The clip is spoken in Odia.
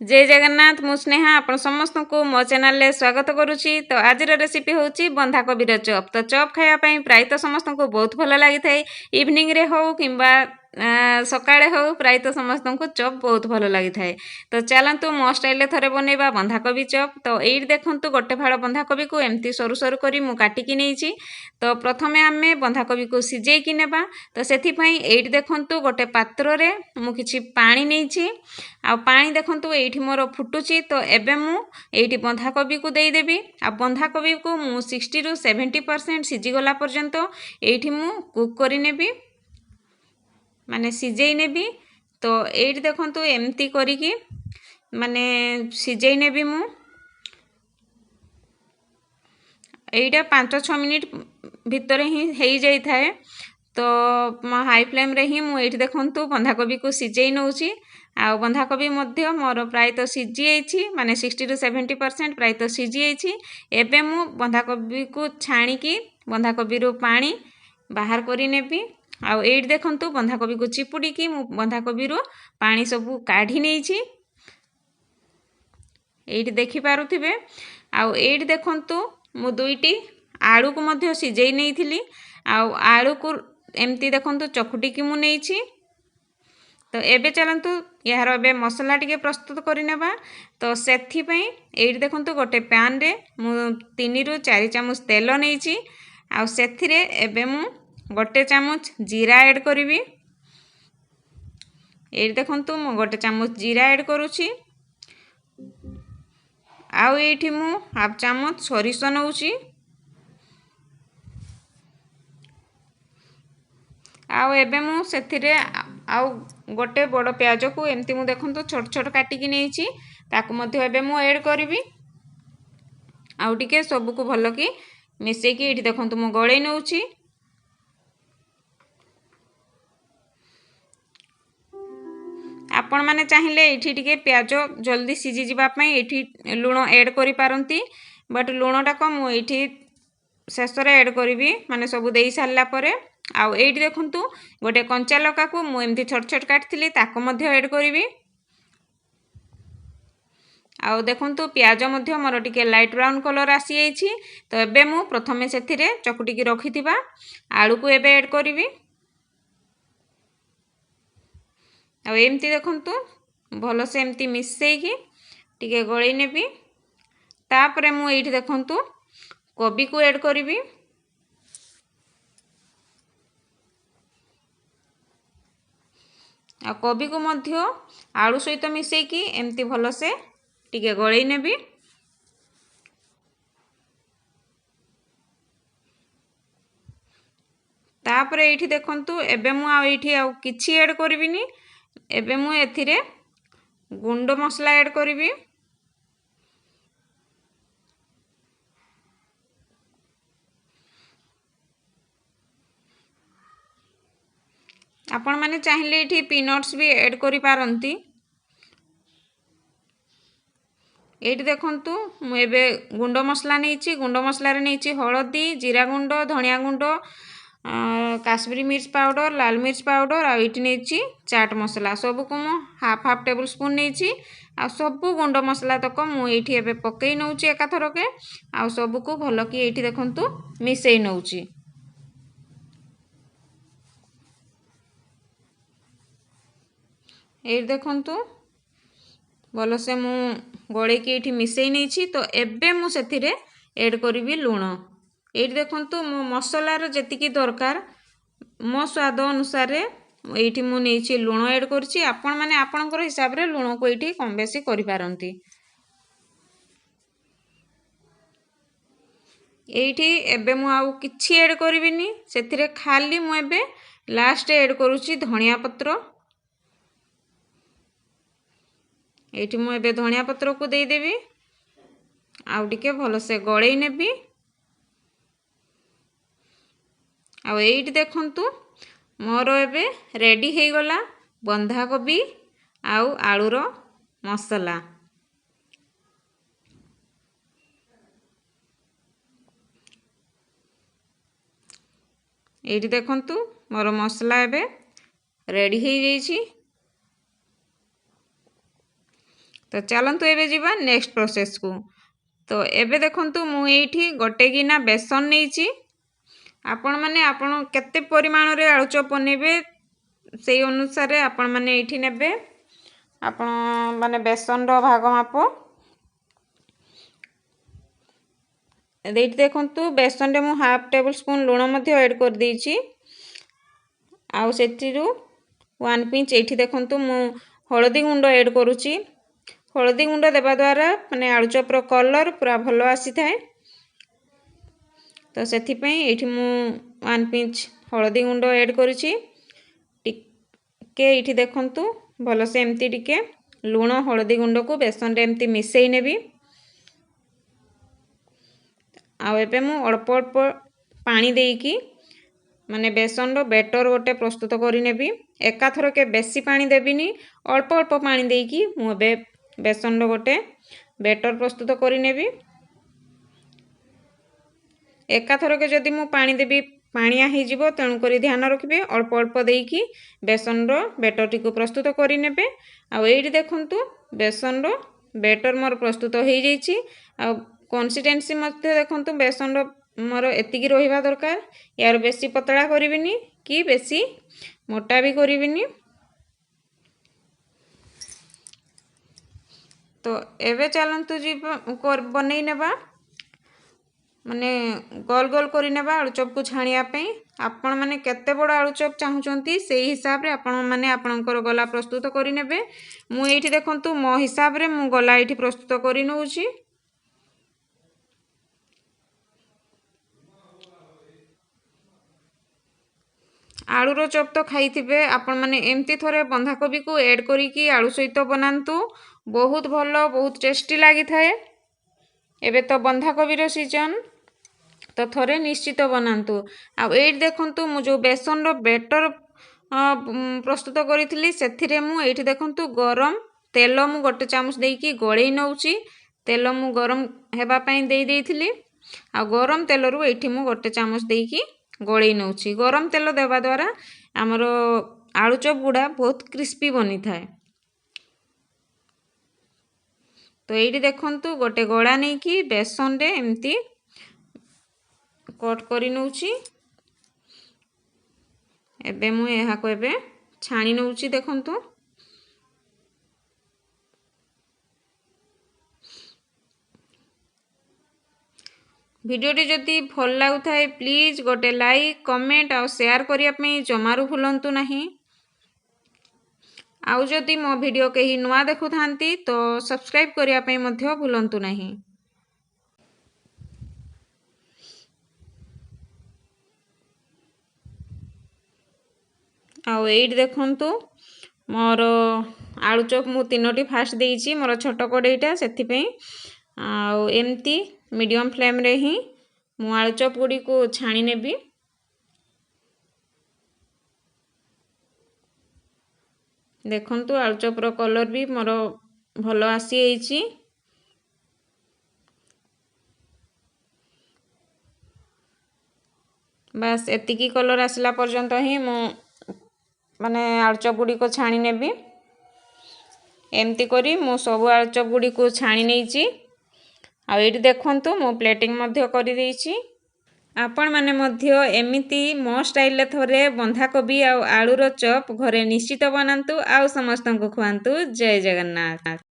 ଜୟ ଜଗନ୍ନାଥ। ମୁଁ ସ୍ନେହା, ଆପଣ ସମସ୍ତଙ୍କୁ ମୋ ଚ୍ୟାନେଲରେ ସ୍ୱାଗତ କରୁଛି। ତ ଆଜିର ରେସିପି ହେଉଛି ବନ୍ଧାକୋବିର ଚପ୍। ତ ଚପ୍ ଖାଇବା ପାଇଁ ପ୍ରାୟତଃ ସମସ୍ତଙ୍କୁ ବହୁତ ଭଲ ଲାଗିଥାଏ। ଇଭିନିଂରେ ହେଉ କିମ୍ବା ସକାଳେ ହେଉ, ପ୍ରାୟତଃ ସମସ୍ତଙ୍କୁ ଚପ୍ ବହୁତ ଭଲ ଲାଗିଥାଏ। ତ ଚାଲନ୍ତୁ, ମୋ ଷ୍ଟାଇଲରେ ଥରେ ବନେଇବା ବନ୍ଧାକୋବି ଚପ୍। ତ ଏଇଠି ଦେଖନ୍ତୁ, ଗୋଟେ ଫାଳ ବନ୍ଧାକୋବିକୁ ଏମିତି ସରୁ ସରୁ କରି ମୁଁ କାଟିକି ନେଇଛି। ତ ପ୍ରଥମେ ଆମେ ବନ୍ଧାକୋବିକୁ ସିଝେଇକି ନେବା। ତ ସେଥିପାଇଁ ଏଇଠି ଦେଖନ୍ତୁ, ଗୋଟେ ପାତ୍ରରେ ମୁଁ କିଛି ପାଣି ନେଇଛି। ଆଉ ପାଣି ଦେଖନ୍ତୁ, ଏଇଠି ମୋର ଫୁଟୁଛି। ତ ଏବେ ମୁଁ ଏଇଠି ବନ୍ଧାକୋବିକୁ ଦେଇଦେବି। ଆଉ ବନ୍ଧାକୋବିକୁ ମୁଁ 60ରୁ 70% ସିଝିଗଲା ପର୍ଯ୍ୟନ୍ତ ଏଇଠି ମୁଁ କୁକ୍ କରିନେବି, ମାନେ ସିଝେଇ ନେବି। ତ ଏଇଠି ଦେଖନ୍ତୁ, ଏମିତି କରିକି ମାନେ ସିଝେଇ ନେବି ମୁଁ। ଏଇଟା 5-6 ମିନିଟ୍ ଭିତରେ ହିଁ ହେଇଯାଇଥାଏ। ତ ହାଇ ଫ୍ଲେମ୍ରେ ହିଁ ମୁଁ ଏଇଠି ଦେଖନ୍ତୁ ବନ୍ଧାକୋବିକୁ ସିଝେଇ ନେଉଛି। ଆଉ ବନ୍ଧାକୋବି ମଧ୍ୟ ମୋର ପ୍ରାୟତଃ ସିଝିଯାଇଛି, ମାନେ 60ରୁ 70% ପ୍ରାୟତଃ ସିଝିଯାଇଛି। ଏବେ ମୁଁ ବନ୍ଧାକୋବିକୁ ଛାଣିକି ବନ୍ଧାକୋବିରୁ ପାଣି ବାହାର କରିନେବି। ଆଉ ଏଇଠି ଦେଖନ୍ତୁ, ବନ୍ଧାକୋବିକୁ ଚିପୁଡ଼ିକି ମୁଁ ବନ୍ଧାକୋବିରୁ ପାଣି ସବୁ କାଢ଼ି ନେଇଛି, ଏଇଠି ଦେଖିପାରୁଥିବେ। ଆଉ ଏଇଠି ଦେଖନ୍ତୁ, ମୁଁ ଦୁଇଟି ଆଳୁକୁ ମଧ୍ୟ ସିଝେଇ ନେଇଥିଲି। ଆଉ ଆଳୁକୁ ଏମିତି ଦେଖନ୍ତୁ ଚକୁଟିକି ମୁଁ ନେଇଛି। ତ ଏବେ ଚାଲନ୍ତୁ, ଏହାର ଏବେ ମସଲା ଟିକେ ପ୍ରସ୍ତୁତ କରିନେବା। ତ ସେଥିପାଇଁ ଏଇଠି ଦେଖନ୍ତୁ, ଗୋଟେ ପ୍ୟାନ୍ରେ ମୁଁ 3ରୁ 4 ଚାମଚ ତେଲ ନେଇଛି। ଆଉ ସେଥିରେ ଏବେ ମୁଁ ଗୋଟେ ଚାମଚ ଜିରା ଆଡ଼୍ କରିବି। ଏଇଠି ଦେଖନ୍ତୁ, ମୁଁ ଗୋଟେ ଚାମଚ ଜିରା ଆଡ଼୍ କରୁଛି। ଆଉ ଏଇଠି ମୁଁ ହାଫ୍ ଚାମଚ ସୋରିଷ ନେଉଛି। ଆଉ ଏବେ ମୁଁ ସେଥିରେ ଆଉ ଗୋଟେ ବଡ଼ ପିଆଜକୁ ଏମିତି ମୁଁ ଦେଖନ୍ତୁ ଛୋଟ ଛୋଟ କାଟିକି ନେଇଛି, ତାକୁ ମଧ୍ୟ ଏବେ ମୁଁ ଏଡ଼୍ କରିବି। ଆଉ ଟିକେ ସବୁକୁ ଭଲକି ମିଶେଇକି ଏଇଠି ଦେଖନ୍ତୁ ମୁଁ ଗୋଳେଇ ନେଉଛି। ଆପଣମାନେ ଚାହିଁଲେ ଏଇଠି ଟିକେ ପିଆଜ ଜଲ୍ଦି ସିଝିଯିବା ପାଇଁ ଏଇଠି ଲୁଣ ଏଡ଼୍ କରିପାରନ୍ତି, ବଟ୍ ଲୁଣଟାକୁ ମୁଁ ଏଇଠି ଶେଷରେ ଏଡ଼୍ କରିବି, ମାନେ ସବୁ ଦେଇ ସାରିଲା ପରେ। ଆଉ ଏଇଠି ଦେଖନ୍ତୁ, ଗୋଟେ କଞ୍ଚା ଲଙ୍କାକୁ ମୁଁ ଏମିତି ଛୋଟ ଛୋଟ କାଟିଥିଲି, ତାକୁ ମଧ୍ୟ ଏଡ଼୍ କରିବି। ଆଉ ଦେଖନ୍ତୁ, ପିଆଜ ମଧ୍ୟ ମୋର ଟିକେ ଲାଇଟ୍ ବ୍ରାଉନ୍ କଲର୍ ଆସିଯାଇଛି। ତ ଏବେ ମୁଁ ପ୍ରଥମେ ସେଥିରେ ଚକୁଟିକି ରଖିଥିବା ଆଳୁକୁ ଏବେ ଏଡ଼୍ କରିବି। ଆଉ ଏମିତି ଦେଖନ୍ତୁ ଭଲସେ ଏମିତି ମିଶେଇକି ଟିକେ ଗୋଳେଇ ନେବି। ତାପରେ ମୁଁ ଏଇଠି ଦେଖନ୍ତୁ କୋବିକୁ ଏଡ଼୍ କରିବି। ଆଉ କୋବିକୁ ମଧ୍ୟ ଆଳୁ ସହିତ ମିଶେଇକି ଏମିତି ଭଲସେ ଟିକେ ଗୋଳେଇ ନେବି। ତାପରେ ଏଇଠି ଦେଖନ୍ତୁ, ଏବେ ମୁଁ ଆଉ ଏଇଠି ଆଉ କିଛି ଏଡ଼୍ କରିବିନି। ଏବେ ମୁଁ ଏଥିରେ ଗୁଣ୍ଡ ମସଲା ଏଡ଼୍ କରିବି। ଆପଣମାନେ ଚାହିଁଲେ ଏଇଠି ପିନଟ୍ସ ବି ଏଡ଼୍ କରିପାରନ୍ତି। ଏଇଠି ଦେଖନ୍ତୁ, ମୁଁ ଏବେ ଗୁଣ୍ଡ ମସଲା ନେଇଛି। ଗୁଣ୍ଡ ମସଲାରେ ନେଇଛି ହଳଦୀ, ଜିରା ଗୁଣ୍ଡ, ଧନିଆ ଗୁଣ୍ଡ, କାଶ୍ମୀରୀ ମିର୍ଚ ପାଉଡ଼ର, ଲାଲ ମିର୍ଚ ପାଉଡ଼ର, ଆଉ ଏଇଠି ନେଇଛି ଚାଟ୍ ମସଲା। ସବୁକୁ ମୁଁ ହାଫ୍ ହାଫ୍ ଟେବୁଲ୍ ସ୍ପୁନ୍ ନେଇଛି। ଆଉ ସବୁ ଗୁଣ୍ଡ ମସଲା ତକ ମୁଁ ଏଇଠି ଏବେ ପକାଇ ନେଉଛି ଏକାଥରକେ। ଆଉ ସବୁକୁ ଭଲକି ଏଇଠି ଦେଖନ୍ତୁ ମିଶାଇ ନେଉଛି। ଏଇଠି ଦେଖନ୍ତୁ, ଭଲସେ ମୁଁ ଗୋଳେଇକି ଏଇଠି ମିଶାଇ ନେଇଛି। ତ ଏବେ ମୁଁ ସେଥିରେ ଏଡ଼୍ କରିବି ଲୁଣ। ଏଇଠି ଦେଖନ୍ତୁ, ମୋ ମସଲାର ଯେତିକି ଦରକାର ମୋ ସ୍ୱାଦ ଅନୁସାରେ ଏଇଠି ମୁଁ ନେଇଛି, ଲୁଣ ଏଡ଼୍ କରିଛି। ଆପଣମାନେ ଆପଣଙ୍କର ହିସାବରେ ଲୁଣକୁ ଏଇଠି କମ୍ ବେଶୀ କରିପାରନ୍ତି। ଏଇଠି ଏବେ ମୁଁ ଆଉ କିଛି ଏଡ଼୍ କରିବିନି ସେଥିରେ। ଖାଲି ମୁଁ ଏବେ ଲାଷ୍ଟ ଏଡ଼୍ କରୁଛି ଧନିଆ ପତ୍ର। ଏଇଠି ମୁଁ ଏବେ ଧନିଆ ପତ୍ରକୁ ଦେଇଦେବି। ଆଉ ଟିକେ ଭଲସେ ଗୋଳେଇ ନେବି। ଆଉ ଏଇଠି ଦେଖନ୍ତୁ, ମୋର ଏବେ ରେଡ଼ି ହେଇଗଲା ବନ୍ଧାକୋବି ଆଉ ଆଳୁର ମସଲା। ଏଇଠି ଦେଖନ୍ତୁ, ମୋର ମସଲା ଏବେ ରେଡ଼ି ହେଇଯାଇଛି। ତ ଚାଲନ୍ତୁ ଏବେ ଯିବା ନେକ୍ସଟ ପ୍ରୋସେସ୍କୁ। ତ ଏବେ ଦେଖନ୍ତୁ, ମୁଁ ଏଇଠି ଗୋଟେ ଗିନା ବେସନ ନେଇଛି। ଆପଣମାନେ ଆପଣ କେତେ ପରିମାଣରେ ଆଳୁଚପ୍ ବନେଇବେ, ସେଇ ଅନୁସାରେ ଆପଣମାନେ ଏଇଠି ନେବେ ଆପଣ ମାନେ ବେସନର ଭାଗ ମାପ। ଏଇଠି ଦେଖନ୍ତୁ, ବେସନରେ ମୁଁ ହାଫ୍ ଟେବୁଲ୍ ସ୍ପୁନ୍ ଲୁଣ ମଧ୍ୟ ଆଡ଼୍ କରିଦେଇଛି। ଆଉ ସେଥିରୁ 1 ପିଞ୍ଚ ଏଇଠି ଦେଖନ୍ତୁ ମୁଁ ହଳଦୀ ଗୁଣ୍ଡ ଆଡ଼୍ କରୁଛି। ହଳଦୀ ଗୁଣ୍ଡ ଦେବା ଦ୍ୱାରା ମାନେ ଆଳୁଚପ୍ର କଲର୍ ପୁରା ଭଲ ଆସିଥାଏ। ତ ସେଥିପାଇଁ ଏଇଠି ମୁଁ 1 ପିଞ୍ଚ ହଳଦୀ ଗୁଣ୍ଡ ଆଡ଼୍ କରିଛି। ଟିକେ ଏଇଠି ଦେଖନ୍ତୁ, ଭଲସେ ଏମିତି ଟିକେ ଲୁଣ ହଳଦୀ ଗୁଣ୍ଡକୁ ବେସନରେ ଏମିତି ମିଶାଇ ନେବି। ଆଉ ଏବେ ମୁଁ ଅଳ୍ପ ଅଳ୍ପ ପାଣି ଦେଇକି ମାନେ ବେସନର ବେଟର୍ ଗୋଟେ ପ୍ରସ୍ତୁତ କରିନେବି। ଏକାଥରକେ ବେଶୀ ପାଣି ଦେବିନି, ଅଳ୍ପ ଅଳ୍ପ ପାଣି ଦେଇକି ମୁଁ ଏବେ ବେସନର ଗୋଟେ ବେଟର୍ ପ୍ରସ୍ତୁତ କରିନେବି। ଏକାଥରକେ ଯଦି ମୁଁ ପାଣି ଦେବି, ପାଣିଆ ହେଇଯିବ। ତେଣୁକରି ଧ୍ୟାନ ରଖିବେ, ଅଳ୍ପ ଅଳ୍ପ ଦେଇକି ବେସନର ବେଟର୍ଟିକୁ ପ୍ରସ୍ତୁତ କରିନେବେ। ଆଉ ଏଇଠି ଦେଖନ୍ତୁ, ବେସନର ବେଟର୍ ମୋର ପ୍ରସ୍ତୁତ ହେଇଯାଇଛି। ଆଉ କନସିଷ୍ଟେନ୍ସି ମଧ୍ୟ ଦେଖନ୍ତୁ, ବେସନର ମୋର ଏତିକି ରହିବା ଦରକାର। ୟାର ବେଶୀ ପତଳା କରିବିନି କି ବେଶୀ ମୋଟା ବି କରିବିନି। ତ ଏବେ ଚାଲନ୍ତୁ ଯିବା ବନେଇ ନେବା, ମାନେ ଗୋଲ ଗୋଲ କରିନେବା ଆଳୁଚପ୍କୁ ଛାଣିବା ପାଇଁ। ଆପଣମାନେ କେତେ ବଡ଼ ଆଳୁଚପ୍ ଚାହୁଁଛନ୍ତି, ସେଇ ହିସାବରେ ଆପଣମାନେ ଆପଣଙ୍କର ଗୋଲା ପ୍ରସ୍ତୁତ କରିନେବେ। ମୁଁ ଏଇଠି ଦେଖନ୍ତୁ, ମୋ ହିସାବରେ ମୁଁ ଗୋଲା ଏଇଠି ପ୍ରସ୍ତୁତ କରିନେଉଛି। ଆଳୁର ଚପ୍ ତ ଖାଇଥିବେ ଆପଣମାନେ, ଏମିତି ଥରେ ବନ୍ଧାକୋବିକୁ ଏଡ଼୍ କରିକି ଆଳୁ ସହିତ ବନାନ୍ତୁ, ବହୁତ ଭଲ, ବହୁତ ଟେଷ୍ଟି ଲାଗିଥାଏ। ଏବେ ତ ବନ୍ଧାକୋବିର ସିଜନ୍, ତ ଥରେ ନିଶ୍ଚିତ ବନାନ୍ତୁ। ଆଉ ଏଇଠି ଦେଖନ୍ତୁ, ମୁଁ ଯେଉଁ ବେସନର ବେଟର୍ ପ୍ରସ୍ତୁତ କରିଥିଲି, ସେଥିରେ ମୁଁ ଏଇଠି ଦେଖନ୍ତୁ ଗରମ ତେଲ ମୁଁ ଗୋଟେ ଚାମଚ ଦେଇକି ଗୋଳେଇ ନେଉଛି। ତେଲ ମୁଁ ଗରମ ହେବା ପାଇଁ ଦେଇ ଦେଇଥିଲି, ଆଉ ଗରମ ତେଲରୁ ଏଇଠି ମୁଁ ଗୋଟେ ଚାମଚ ଦେଇକି ଗୋଳେଇ ନେଉଛି। ଗରମ ତେଲ ଦେବା ଦ୍ୱାରା ଆମର ଆଳୁଚପ୍ ଗୁଡ଼ା ବହୁତ କ୍ରିସ୍ପି ବନିଥାଏ। ତ ଏଇଠି ଦେଖନ୍ତୁ, ଗୋଟେ ଗୋଳା ନେଇକି ବେସନରେ ଏମିତି କଟ୍ କରି ନେଉଛି। ଏବେ ମୁଁ ଏହାକୁ ଏବେ ଛାଣି ନେଉଛି। ଦେଖନ୍ତୁ, ଭିଡ଼ିଓଟି ଯଦି ଭଲ ଲାଗୁଥାଏ, ପ୍ଲିଜ୍ ଗୋଟେ ଲାଇକ୍, କମେଣ୍ଟ ଆଉ ସେୟାର କରିବା ପାଇଁ ଜମାରୁ ଭୁଲନ୍ତୁ ନାହିଁ। ଆଉ ଯଦି ମୋ ଭିଡ଼ିଓ କେହି ନୂଆ ଦେଖୁଥାନ୍ତି, ତ ସବସ୍କ୍ରାଇବ୍ କରିବା ପାଇଁ ମଧ୍ୟ ଭୁଲନ୍ତୁ ନାହିଁ। ଆଉ ଏଇଠି ଦେଖନ୍ତୁ, ମୋର ଆଳୁଚପ୍ ମୁଁ 3ଟି ଫାଷ୍ଟ ଦେଇଛି। ମୋର ଛୋଟ କଡ଼େଇଟା ସେଥିପାଇଁ। ଆଉ ଏମିତି ମିଡ଼ିୟମ୍ ଫ୍ଲେମ୍ରେ ହିଁ ମୁଁ ଆଳୁଚପ୍ ଗୁଡ଼ିକୁ ଛାଣି ନେବି। ଦେଖନ୍ତୁ, ଆଳୁଚପ୍ର କଲର୍ ବି ମୋର ଭଲ ଆସିଯାଇଛି। ବାସ୍, ଏତିକି କଲର୍ ଆସିଲା ପର୍ଯ୍ୟନ୍ତ ହିଁ ମୁଁ ମାନେ ଆଳୁଚପ୍ ଗୁଡ଼ିକ ଛାଣି ନେବି। ଏମିତି କରି ମୁଁ ସବୁ ଆଳୁଚପ୍ ଗୁଡ଼ିକୁ ଛାଣି ନେଇଛି। ଆଉ ଏଇଠି ଦେଖନ୍ତୁ, ମୁଁ ପ୍ଲେଟିଂ ମଧ୍ୟ କରିଦେଇଛି। ଆପଣମାନେ ମଧ୍ୟ ଏମିତି ମୋ ଷ୍ଟାଇଲରେ ଥରେ ବନ୍ଧାକୋବି ଆଉ ଆଳୁର ଚପ୍ ଘରେ ନିଶ୍ଚିତ ବନାନ୍ତୁ ଆଉ ସମସ୍ତଙ୍କୁ ଖୁଆନ୍ତୁ। ଜୟ ଜଗନ୍ନାଥ।